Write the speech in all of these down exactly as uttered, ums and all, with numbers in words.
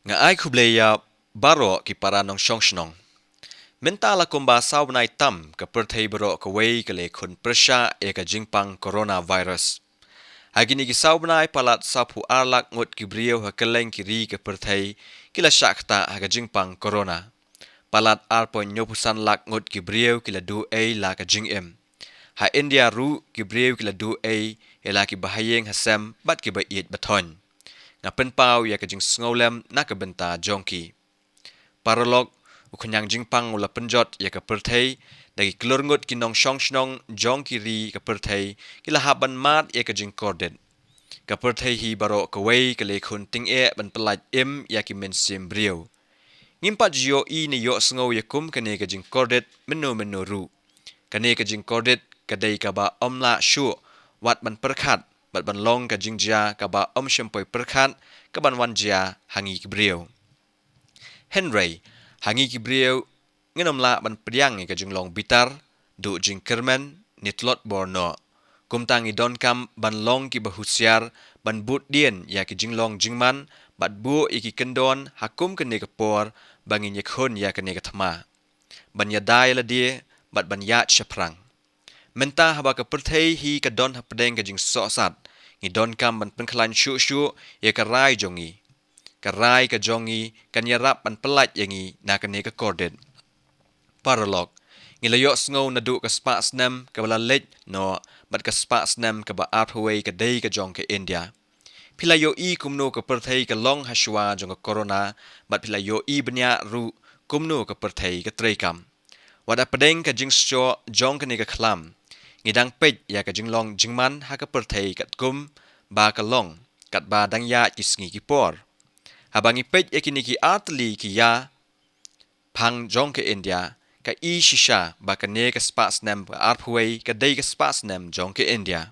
Nga ai khublei ïa baroh ki para nongshong shnong. Mynta la kumba saw bnai tam ka pyrthei baroh kawei ka leh khun pyrshah ïa ka jingpang coronavirus. Ha kine ki saw bnai palat saphew ar lak ngut ki briew ha kylleng ki ri ka pyrthei ki la shah ktah ha ka jingpang corona. Palat ar point hynñiewphew san lak ngut ki briew ki la duh ei la ka jingim. Ha India ruh ki briew ki la duh ei ïa la ki bahaïing hasem bad ki ba ïeit ba thoiñ. Nga pynpaw ïa ka jingsngewlem na ka bynta jong ki. Paralok, u khñiang jingpang u la pynjot ïa ka pyrthei, da ki klur ngut ki nongshong shnong jong ki ri ka pyrthei ki la hap ban mad ïa ka jingkordit. Ka pyrthei hi baroh kawei ka leh khun tyngeh ban pyllait im ïa ki mynsiem briew. Ngim pat ju ïohi ne ïohsngew ïa kum kane ka jingkordit mynno mynno ruh. Kane ka jingkordit ka dei kaba ym lah shuh wat ban pyrkhat bad ban long ka jingjia kaba ym shym poi pyrkhat ka ban wan jia ha ngi ki briew. Hynrei ha ngi ki briew ngin ym lah ban pdiang ïa ka jinglong bitar, duh jingkyrmen ne tlot bor noh. Kumta ngi donkam ban long kiba husiar, ban bud dien ïa ki jinglong jingman bad buh ïa ki kyndon ha kum kane ka por ba ngin ïakhun ïa kane ka thma, ban ïada ïa lade bad ban ïaid shaphrang. Mynta haba ka pyrthei hi ka don hapdeng ka jingsohsat, ngi donkam ban pynkhlaiñ shuh shuh ïa ka rai jong ngi. Ka rai ka jong ngi kan ïarap ban pyllait ïa ngi na kane ka kordit. Paralok, ngi la ïohsngew naduh ka spah snem kaba la leit noh bad ka spah snem kaba arphew wei ka dei ka jong ka India. Phi la ïohi kumno ka pyrthei ka long hashwa jong ka corona, bad phi la ïohi bniah ruh kumno ka pyrthei ka treikam. Wat hapdeng ka jingshoh jong kane ka khlam, ngi dang peit ïa ka jinglong jingman ha ka pyrthei katkum ba ka long katba dang ïaid ki sngi ki por. Haba ngi peit ïa kine ki artylli ki ïa phang jong ka India, ka i shisha ba kane ka spah snem ba arphew wei ka dei ka spah snem jong ka India.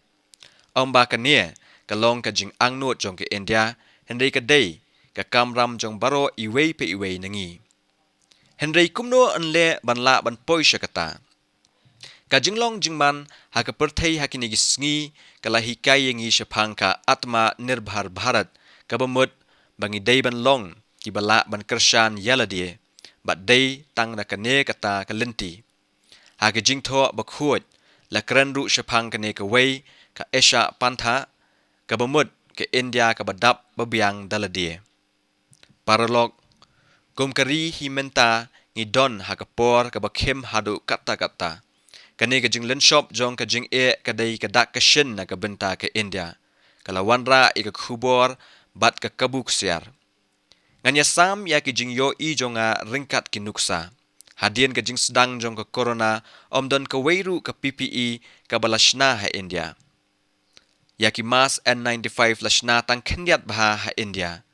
Ym ba kane ka long ka jingangnud jong ka India, hynrei ka dei ka kamram jong baroh iwei pa iwei na ngi. Hynrei kumno yn leh ban lah ban poi sha kata? Ka jinglong jingman ha ka pyrthei ha kine ki sngi ka la hikai ïa ngi shaphang ka Atmanirbhar Bharat, kaba mut ba ngi dei ban long kiba lah ban kyrshan ïa lade, bad dei tang na kane kata ka lynti. Ha ka Jingthoh Bakhuid la kren ruh shaphang kane kawei ka Asia Pantha, kaba mut ka India kaba dap ba biang da lade. Paralok, kum ka ri hi mynta ngi don ha ka por kaba khim haduh katta katta. Kane ka jinglynshop jong ka jingeh ka dei ka dak ka shin na ka bynta ka India. Ka la wanrah ïa ka khubor bad ka kabu ksiar. Ngan ïasam ïa ki jingïohi jong nga ryngkat ki nuksa. Hadien ka jingsdang jong ka corona, ym don kawei ruh ka P P E kaba la shna ha India. Ïa ki mask N ninety-five la shna tang khyndiat bha ha India.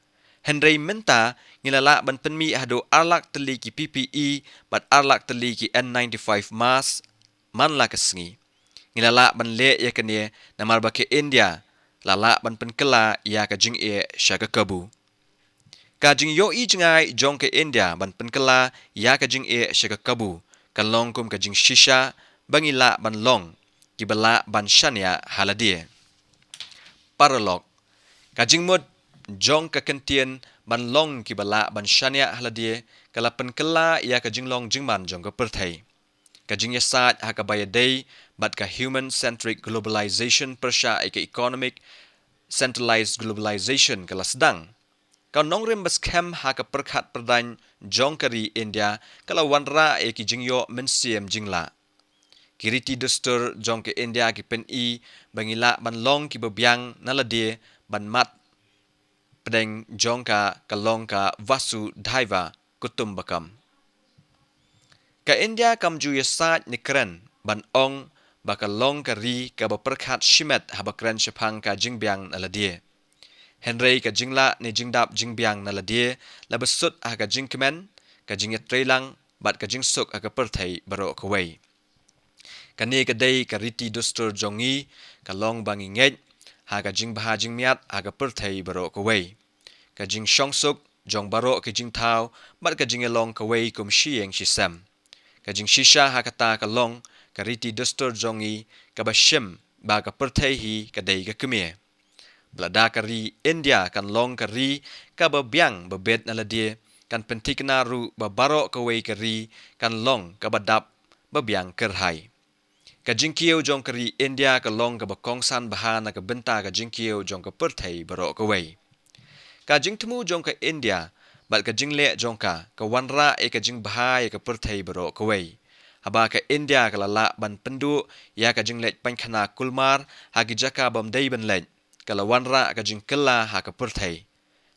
Hynrei mynta ngi la lah ban pynmih haduh ar lak tylli ki P P E bad ar lak tylli ki N ninety-five mask man la ka sngi. Ngi la lah ban leh ïa kane namar ba ka India la lah ban pynkylla ïa ka jingeh sha ka kabu. Ka jingïohi jngai jong ka India ban pynkylla ïa ka jingeh sha ka kabu kan long kum ka jingshisha ba ngi lah ban long kiba lah ban shaniah ha lade. Paralok, ka jingmut jong ka kyntien ban long kiba lah ban shaniah ha lade ka la pynkylla ïa ka jinglong jingman jong ka pyrthei. Ka jingïasaid ha kaba ïadei bad ka human centric globalization pyrshah ïa ka economic centralized globalization ka la sdang. Ka nongrim baskhem ha ka pyrkhat pyrdaiñ jong ka ri India ka la wanrah ïa ki jingïoh mynsiem jinglah. Ki riti dustur jong ka India ki pyni ba ngi lah ban long kiba biang na lade ban mad pdeng jong ka ka long ka Vasudhaiva Kutumbakam. Ka India kam ju ïasaid ne kren ban ong ba ka long ka ri kaba pyrkhat shimet haba kren shaphang ka jingbiang na lade. Hynrei ka jinglah ne jingdap jingbiang na lade la bsut ha ka jingkmen, ka jingïatreilang bad ka jingsuk ha ka pyrthei baroh kawei. Kane ka dei ka riti dustur jong ngi, ka long ba ngi ngeit ha ka jingbha jingmiat ha ka pyrthei baroh kawei. Ka jingshongsuk jong baroh ki jingthaw bad ka jingïalong kawei kum shi ïing shi sem. Ka jingshisha ha kata ka long ka riti dustur jong ngi kaba shim ba ka pyrthei hi ka dei ka kmie. Ba lada ka ri India kan long ka ri kaba biang babit na lade, kan pynthikna ruh ba baroh kawei ka ri kan long kaba dap ba biang kyrhai. Ka jingkiew jong ka ri India ka long kaba kongsan bha na ka bynta ka jingkiew jong ka pyrthei baroh kawei. Ka jingthmu jong ka India bad ka jingleh jong ka ka wanrah ïa ka jingbha ïa ka pyrthei baroh kawei. Haba ka India ka la lah ban pynduh ïa ka jingleit pynkhana kulmar ha ki jaka bym dei ban leit, ka la wanrah ka jingkylla ha ka pyrthei.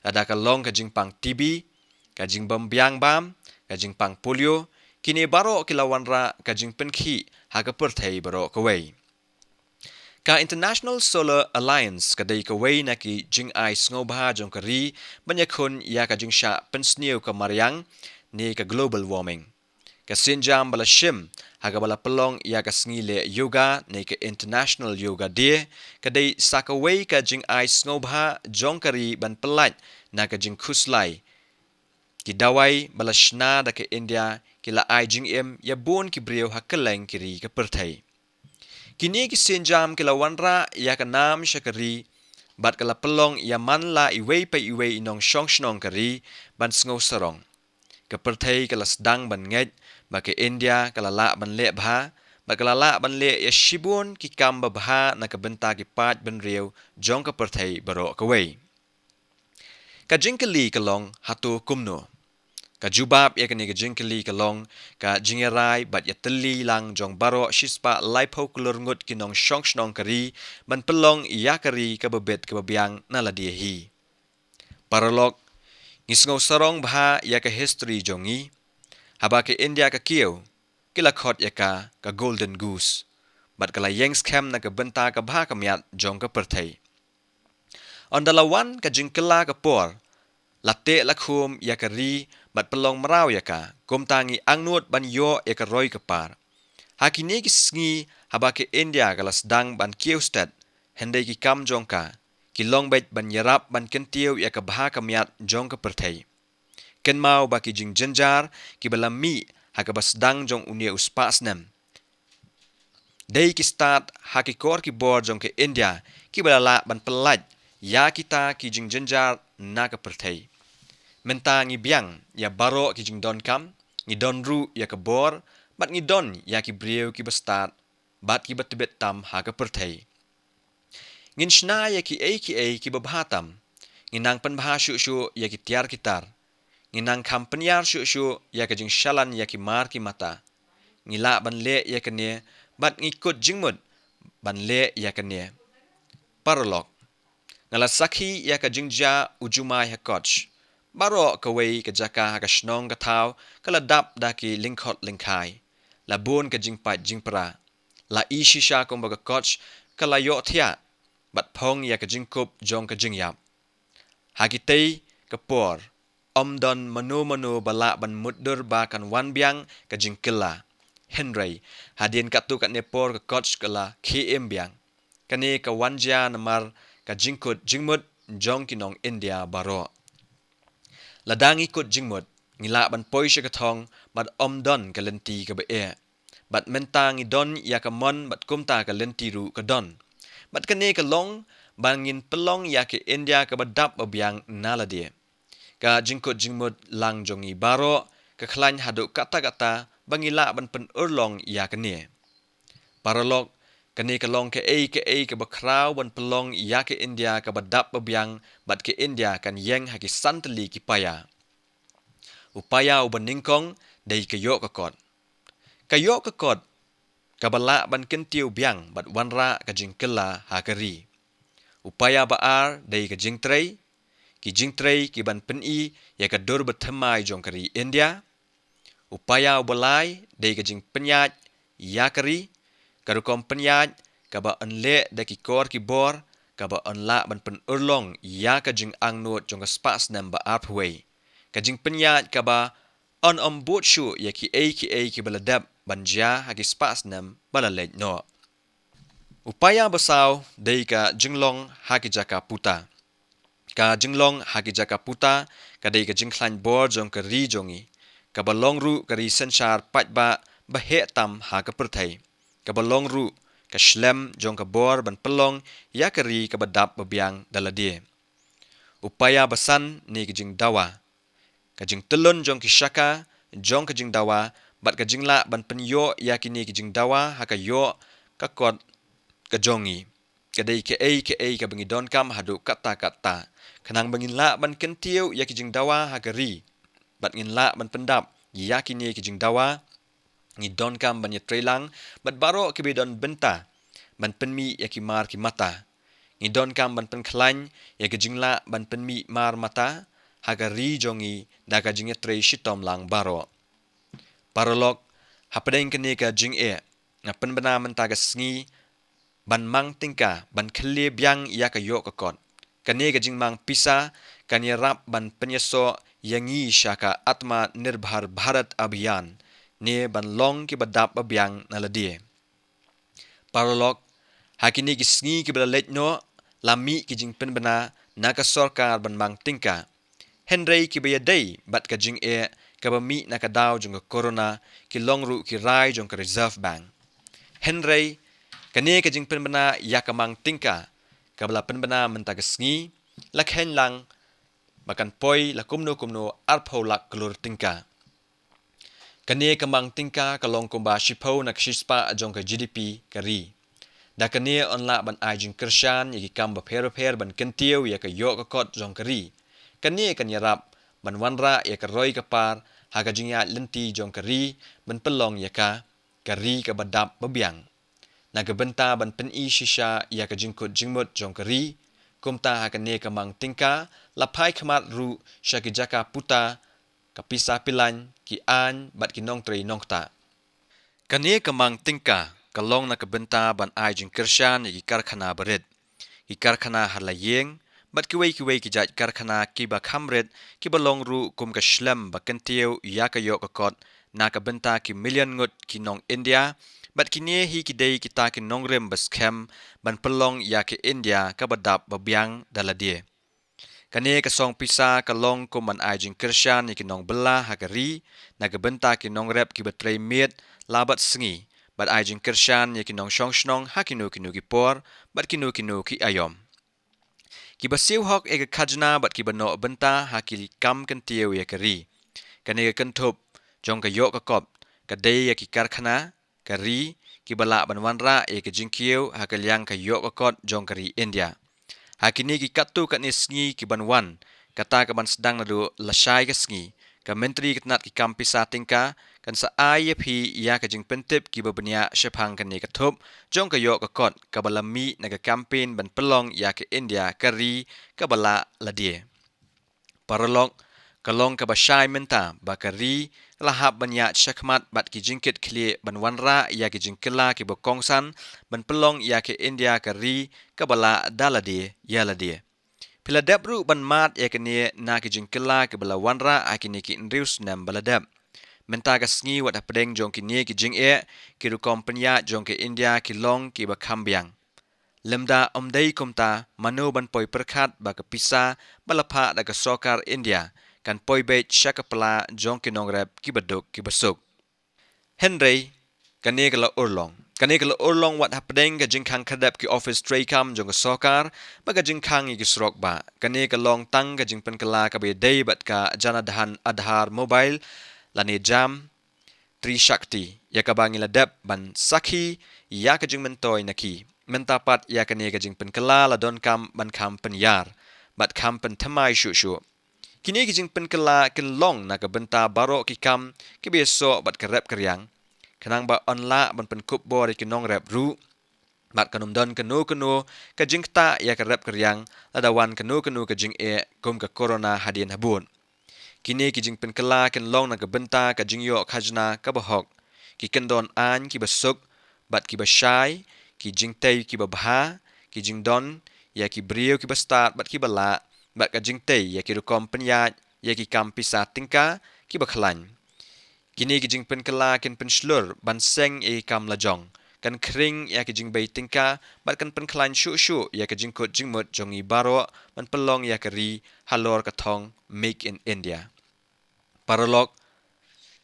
Lada ka long ka jingpang T B, ka jingbym biang bam, ka jingpang polio, kine baroh ki la wanrah ka jingpynkhih ha ka pyrthei baroh kawei. Ka International Solar Alliance ka dei kawei na ki jingai sngewbha jong ka ri ban ïakhun ïa ka jingshah pynsniew ka mariang ne ka global warming. Ka sienjam ba la shim ha kaba la pynlong ïa ka sngi leh yoga ne ka International Yoga Day ka dei sa kawei ka jingai sngewbha jong ka ri ban pyllait na ka jingkhuslai. Ki dawai ba la shna da ka India ki la ai jingim ïa bun ki briew ha kylleng ki ri ka pyrthei. Kine ki sienjam ki la wanrah ïa ka nam sha ka ri bad ka la pynlong ïa man la iwei pa iwei i nongshong shnong ka ri ban sngew sarong. Ka pyrthei ka la sdang ban ngeit ba ka India ka la lah ban leh bha bad ka la lah ban leh ïa shibun ki kam babha na ka bynta ki paid bynriew jong ka pyrthei baroh kawei. Ka jingkylli ka long, hato kumno? Ka jubab ïa kane ka jingkylli ka long ka jingïarai bad ïatylli lang jong baroh shispah laiphew klur ngut ki nongshong shnong ka ri ban pynlong ïa ka ri kaba bit kaba biang na lade hi. Paralok, ngi sngew sarong bha ïa ka history jong ngi. Haba ka India ka kiew, ki la khot ïa ka ka Golden Goose bad ka la ïeng skhem na ka bynta ka bha ka miat jong ka pyrthei. Ynda la wan ka jingkylla ka por, la teh la khum ïa ka ri bad pynlong mraw ïa ka, kumta ngi angnud ban ïoh ïa ka roi ka par. Ha kine ki sngi haba ka India ka la sdang ban kiew stet, hynrei ki kam jong ka ki long beit ban ïarap ban kyntiew ïa ka bha ka miat jong ka pyrthei. Kynmaw ba ki jingjynjar kiba la mih ha kaba sdang jong une u spah snem dei ki stad ha ki kor ki bor jong ka India kiba la lah ban pyllait ïa kita ki jingjynjar na ka pyrthei. Mynta ngi biang ïa baroh ki jingdonkam, ngi don ruh ïa ka bor bad ngi don ïa ki briew kiba stad bad kiba tbit tam ha ka pyrthei. Ngin shna ïa kiei kiei kiba bha tam. Ngin nang pynbha shuh shuh ïa ki tiar ki tar. Ngin nang kham pynïar shuh shuh ïa ka jingshalan ïa ki mar ki mata. Ngi lah ban leh ïa kane bad ngi kut jingmut ban leh ïa kane. Paralok, nga la sakhi ïa ka jingjia u jumai ha Kutch. Baroh kawei ka jaka ha ka shnong ka thaw ka la dap da ki lyngkhot lyngkhai. La bun ka jingpait jingpra. La i shisha kumba ka Kutch ka la ïohthiah bad phong ïa ka jingkup jong ka jingïap. Ha kitei ka por, ym don mano mano ba lah ban mutdur ba kan wan biang ka jingkylla. Hynrei hadien katto katne por ka Kutch ka la khie im biang. Kane ka wan jia namar ka jingkut jingmut jong ki nong India baroh. Lada ngi kut jingmut, ngi lah ban poi sha ka thong bad ym don ka lynti kaba eh. Bad mynta ngi don ïa ka mon bad kumta ka lynti ruh ka don. Bad kane ka long ba ngin pynlong ïa ka India kaba dap ba biang na lade. Ka jingkut jingmut lang jong ngi baroh ka khlaiñ haduh katta katta ba ngi lah ban pynurlong ïa kane. Paralok, kane ka long kaei kaei kaba khraw ban pynlong ïa ka India kaba dap ba biang bad ka India kan ïeng ha ki san tylli ki paia. U paia uba nyngkong dei ka ïoh ka kot. Ka ïoh ka kot kaba lah ban kyntiew biang bad wanrah ka jingkylla ha ka ri. U paia ba ar dei ka jingtrei, ki jingtrei ki ban pyni ïa ka dur ba thymmai jong ka ri India. U paia uba lai dei ka jingpynïaid ïa ka ri, ka rukom pynïaid kaba yn leh da ki kor ki bor, kaba yn lah ban pynurlong ïa ka jingangnud jong ka spah snem ba arphew wei. Ka jingpynïaid kaba yn ym bud shuh ïa kiei kiei kiba la dep ban jia ha ki spah snem ba la leit noh. U paia ba saw dei ka jinglong ha ki jaka puta. Ka jinglong ha ki jaka puta ka dei ka jingkhlaiñ bor jong ka ri jong ngi, kaba long ruh ka ri synshar paidbah ba heh tam ha ka pyrthei, kaba long ruh ka shlem jong ka bor ban pynlong ïa ka ri kaba dap ba biang da lade. U paia basan ne ka jingdawa, ka jingtyllun jong ki shaka jong ka jingdawa bad ka jinglah ban pynïoh ïa kine ki jingdawa ha ka ïoh ka kot ka jong ngi, ka dei kaei kaei kaba ngi donkam haduh katta katta. Khnang ba ngin lah ban kyntiew ïa ki jingdawa ha ka ri bad ngin lah ban pyndap ïa kine ki jingdawa, ngi donkam ban ïatreilang bad baroh kiba don bynta ban pynmih ïa ki mar ki mata. Ngi donkam ban pynkhlaiñ ïa ka jinglah ban pynmih mar mata ha ka ri jong ngi da ka jingïatrei shitom lang baroh. Paralok, hapdeng kane ka jingeh, nga pynbna mynta ka sngi ban mang tyngka ban khlieh biang ïa ka ïoh ka kot. Kane ka jingmang pisa kan ïarap ban pynïasoh ïa ngi sha ka Atmanirbhar Bharat Abhiyan, ne ban long kiba dap ba biang na lade. Paralok, ha kine ki sngi kiba la leit noh, la mih ki jingpynbna na ka sorkar ban mang tyngka. Hynrei kiba ïadei bad ka jingeh kaba mih na ka daw jong ka corona ki long ruh ki rai jong ka Reserve Bank. Hynrei kane ka jingpynbna ïa ka mang tyngka kaba la pynbna mynta ka sngi la kheiñ lang ba kan poi la kumno kumno arphew lak klur tyngka. Kane ka mang tyngka ka long kumba shiphew na ka shispah jong ka G D P ka ri. Da kane yn lah ban ai jingkyrshan ïa ki kam bapher bapher ban kyntiew ïa ka ïoh ka kot jong ka ri. Kane kan ïarap ban wanrah ïa ka roi ka par ha ka jingïaid lynti jong ka ri ban pynlong ïa ka, ka ri kaba dap ba biang. Na ka bynta ban pyni shisha ïa ka jingkut jingmut jong ka ri, kumta ha kane ka mang tyngka la phai khmat ruh sha ki jaka puta, ka pisa pilaiñ, ki aiñ bad ki nongtrei nongktah. Kane ka mang tyngka ka long na ka bynta ban ai jingkyrshan ïa ki karkhana barit, ki karkhana ha la ïing bad kiwei kiwei ki jait karkhana kiba kham rit, kiba long ruh kum ka shlem ba kyntiew ïa ka ïoh ka kot na ka bynta ki million ngut ki nong India. Bad kine hi ki dei kita ki nongrim ba skhem ban pynlong ïa ka India kaba dap ba biang da lade. Kane ka song pisa ka long kum ban ai jingkyrshan ïa ki nongbylla ha ka ri na ka bynta ki nongrep kiba trei miet la bad sngi, bad ai jingkyrshan ïa ki nongshong shnong ha kino kino ki por bad kino kino ki aïom. Kiba siew hok ïa ka khajna bad kiba noh bynta ha ki kam kyntiew ïa ka ri. Kane ka kynthup jong ka ïoh ka kot ka dei ïa ki karkhana ka ri kiba lah ban wanrah ïa ka jingkiew ha ka liang ka ïoh ka kot jong ka ri India. Ha kine ki katto katne sngi kiban wan, kata kaban sdang naduh lashai ka sngi, ka Myntri ka tnat ki kam pisa tyngka kan sa ai ïa phi ïa ka jingpyntip kiba bniah shaphang kane ka thup jong ka ïoh ka kot kaba la mih na ka campaign ban pynlong ïa ka India ka ri kaba lah lade. Paralok, ka long kaba shai mynta ba ka ri ka la hap ban ïaid shakhmat bad ki jingkit khlieh ban wanrah ïa ki jingkylla kiba kongsan ban pynlong ïa ka India ka ri kaba lah da lade ïa lade. Phi la dep ruh ban mad ïa kine na ki jingkylla kiba la wanrah ha kine ki hynriew snem ba la dep. Mynta ka sngi wat hapdeng jong kine ki jingeh, ki rukom pynïaid jong ka India ki long kiba kham biang. Lymda ym dei kumta, mano ban poi pyrkhat ba ka pisa ba la phah da ka sorkar India kan poi beit sha ka pla jong ki nongrep kiba duk kiba suk. Hynrei kane ka la urlong. Kane ka la urlong wat hapdeng ka jingkhang khadep ki office treikam jong ka sorkar bad ka jingkhang ïa ki surok bah. Kane ka long tang ka jingpynkylla kaba ïadei bad ka Jan Dhan Aadhaar Mobile lane JAM Tri Shakti, ïa kaba ngi la dep ban sakhi ïa ka jingmyntoi na ki. Mynta pat ïa kane ka jingpynkylla la donkam ban kham pynïar bad kham pynthymmai shuh shuh. Kine ki jingpynkylla kin long na ka bynta baroh ki kam kiba ïasoh bad ka rep ka riang, khnang ba yn lah ban pynkup bor ïa ki nongrep ruh. Bad kan ym don kano kano ka jingktah ïa ka rep ka riang lada wan kano kano ka jingeh kum ka corona hadien habud. Kine ki jingpynkylla kin long na ka bynta ka jingïoh khajna kaba hok, ki kyndon aiñ kiba suk bad kiba shai, ki jingtei kiba bha, ki jingdon ïa ki briew kiba stad bad kiba lah, bad ka jingtei ïa ki rukom pynïaid ïa ki kam pisa tyngka kiba khlaiñ. Kine ki jingpynkylla kin pynshlur ban seng ïa ki kam lajong, kan khring ïa ki jingbei tyngka bad kan pynkhlaiñ shuh shuh ïa ka jingkut jingmut jong ngi baroh ban pynlong ïa ka ri halor ka thong Make in India. Paralok,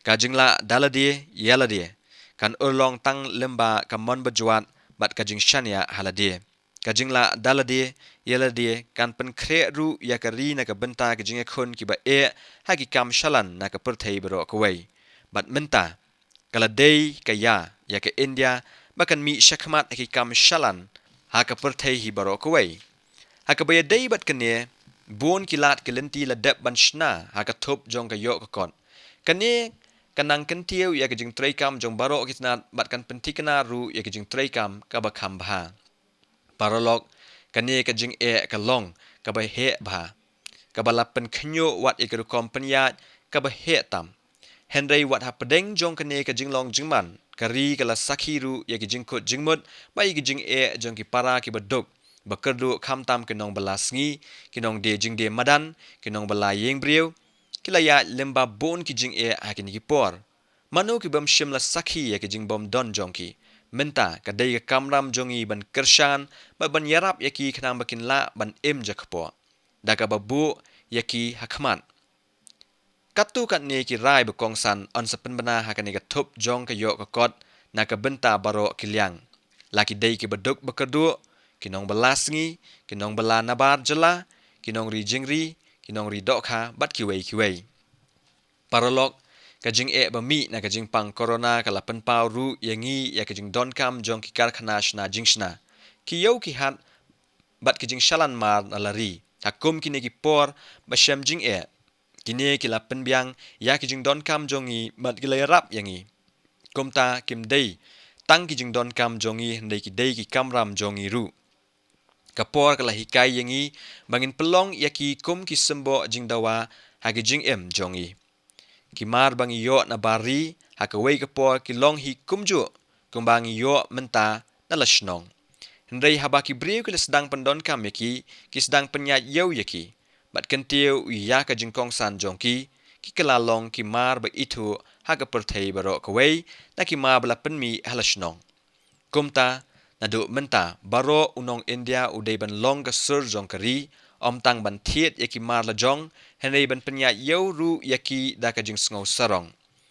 ka jinglah da lade ïa lade kan urlong tang lymba ka mon bajwat bad ka jingshaniah ha lade. Ka jinglah da lade ïa lade kan pynkhreh ruh ïa ka ri na ka bynta ki jingïakhun kiba eh ha ki kam shalan na ka pyrthei baroh kawei. Bad mynta ka la dei ka ïa ïa ka India ba kan mih shakhmat ha ki kam shalan ha ka pyrthei hi baroh kawei. Ha kaba ïadei bad kane, bun ki lad ki lynti la dep ban shna ha ka thup jong ka ïoh ka kot. Kane ka nang kyntiew ïa ka jingtreikam jong baroh ki tnat bad kan pynthikna ruh ïa ka jingtreikam kaba kham bha. Paralok, kane ka jingeh ka long kaba heh bha, kaba la pynkhynñiuh wat ïa ka rukom pynïaid kaba heh tam. Hynrei wat hapdeng jong kane ka jinglong jingman, ka ri ka la sakhi ruh ïa ki jingkut jingmut bad ïa ki jingeh jong ki para kiba duk ba kyrduh, khamtam ki nongbylla sngi, ki nongdie jingdie madan, ki nongbylla ïing briew. Ki la ïaid lyngba bun ki jingeh ha kine ki por. Mano ki bym shym la sakhi ïa ki jingbym don jong ki? Mynta ka dei ka kamram jong ngi ban kyrshan bad ban ïarap ïa ki khnang ba kin lah ban im jakpoh da kaba buh ïa ki ha khmat. Katto katne ki rai ba kongsan yn sa pynbna ha kane ka thup jong ka ïoh ka kot na ka bynta baroh ki liang, la ki dei kiba duk ba kyrduh, ki nongbylla sngi, ki nongbylla nabar jylla, ki nongri jingri, ki nongri dohkha bad kiwei kiwei. Paralok, ka jingeh ba mih na ka jingpang corona ka la pynpaw ruh ïa ngi ïa ka jingdonkam jong ki karkhana shna jingshna, ki ïew ki hat bad ki jingshalan mar na la ri. Ha kum kine ki por ba shem jingeh, kine ki la pynbiang ïa ki jingdonkam jong ngi bad ki la ïarap ïa ngi. Kumta kim dei tang ki jingdonkam jong ngi, hynrei ki dei ki kamram jong ngi ruh. Ka por ka la hikai ïa ngi ba ngin pynlong ïa ki kum ki symboh jingdawa ha ki jingim jong ngi. Ki mar ba ngi ïoh na bar ri ha kawei ka por ki long hi kumjuh kumba ngi ïoh mynta na la shnong. Hynrei haba ki briew ki la sdang pyndonkam ïa ki, ki sdang pynïaid ïew ïa ki bad kyntiew ïa ka jingkongsan jong ki, ki kylla long ki mar ba ithuh ha ka pyrthei baroh kawei na ki mar ba la pynmih ha la shnong. Kumta, naduh mynta baroh u nong India u dei ban long ka sur jong ka ri, ym tang ban thied ïa ki mar la jong, hynrei ban pynïaid ïew ruh ïa ki da ka jingsngew sarong.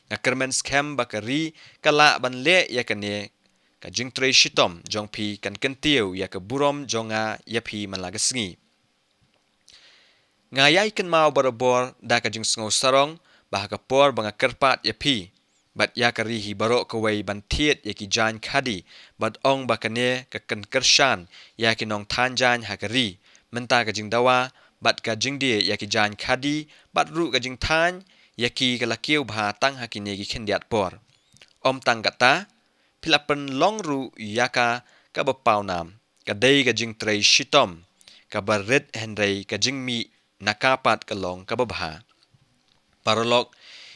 Nga kyrmen skhem ba ka ri ka lah ban leh ïa kane ka jingtrei shitom jong phi kan kyntiew ïa ka burom jong nga ïa phi man la ka sngi. Nga ïai kynmaw barabor da ka jingsngew sarong ba ha ka por ba nga kyrpad ïa phi bad ïa ka ri hi baroh kawei ban thied ïa ki jaiñ khadi bad ong ba kane ka kan kyrshan ïa ki nongthaiñ jaiñ ha ka ri, mynta ka jingdawa bad ka jingdie ïa ki jaiñ khadi bad ruh ka jingthaiñ ïa ki ka la kiew bha tang ha kine ki khyndiat por. Ym tang kata, phi la pynlong ruh ïa ka kaba pawnam. Ka dei ka jingtrei shitom kaba rit, hynrei ka jingmih na ka pat ka long kaba bha. Paralok,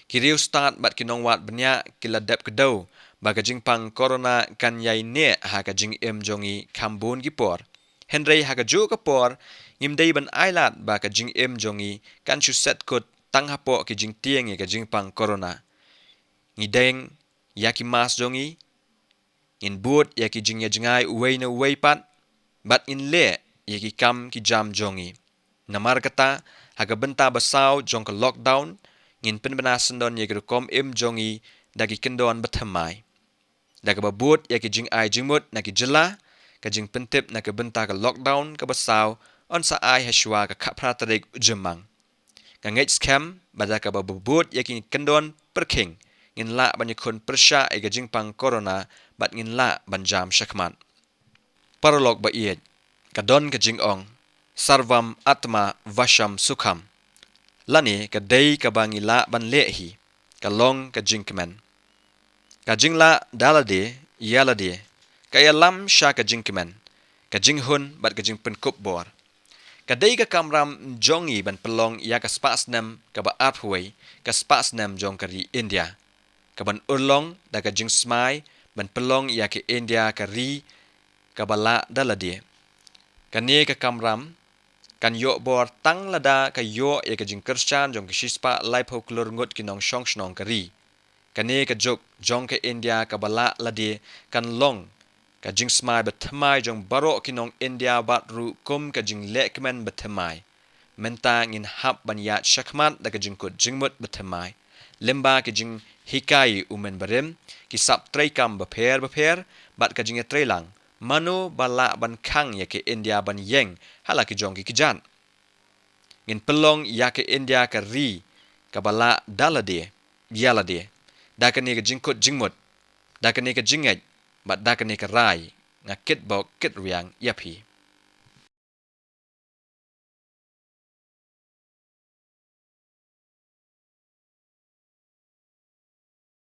ki riewstad bad ki nongwad bniah ki la dep kdew ba ka jingpang corona kan ïai neh ha ka jingim jong ngi kham bun ki por. Hynrei ha kajuh ka por, ngim dei ban ailad ba ka jingim jong ngi kan shu set kut tang hapoh ki jingtieng ïa ka jingpang corona. Ngi deng ïa ki mask jong ngi, ngin bud ïa ki jingïajngai uwei na uwei pat bad ngin leh ïa ki kam ki jam jong ngi. Namar kata, ha ka bynta ba saw jong ka lockdown, ngin pynbna syndon ïa ki rukom im jong ngi da ki kyndon ba thymmai. Da kaba bud ïa ki jingai jingmut na ki jylla, ka jingpyntip na ka bynta ka lockdown kaba saw yn sa ai ha shuwa ka khatphra tarik u Jymmang. Nga ngeit skhem ba da kaba bud ïa ki kyndon pyrkhing, ngin lah ban ïakhun pyrshah ïa ka jingpang corona bad ngin lah ban jam shakhmat. Paralok ba ïeit, ka don ka jingong, "Sarvam atma vasham sukham." Lane ka dei kaba ngi lah ban leh hi, ka long ka jingkmen. Ka jinglah da lade ïa lade ka ïalam sha ka jingkmen, ka jinghun bad ka jingpynkup bor. Ka dei ka kamram jong ngi ban pynlong ïa ka spah snem kaba arphew wei ka spah snem jong ka ri India, kaban urlong da ka jingsmai ban pynlong ïa ka India ka ri kaba lah da lade. Kane ka kamram kan ïoh bor tang lada ka ïoh ïa ka jingkyrshan jong ka shispah laiphew klur ngut ki nongshong shnong ka ri. Kane ka juk jong ka India kaba lah lade kan long ka jingsmai ba thymmai jong baroh ki nong India bad ruh kum ka jinglehkmen ba thymmai. Mynta ngin hap ban ïaid shakhmat da ka jingkut jingmut ba thymmai, lyngba ki jinghikai u mynbarim, ki sap treikam bapher bapher bad ka jingïatreilang Mano ba lah ban khang ïa ka India ban ïeng ha la ki jong ki kjat? Ngin pynlong ïa ka India ka ri kaba lah da lade ïa lade, da kane ka jingkut jingmut, da kane ka jingngeit bad da kane ka rai. Nga kitbok kitriang ïa phi.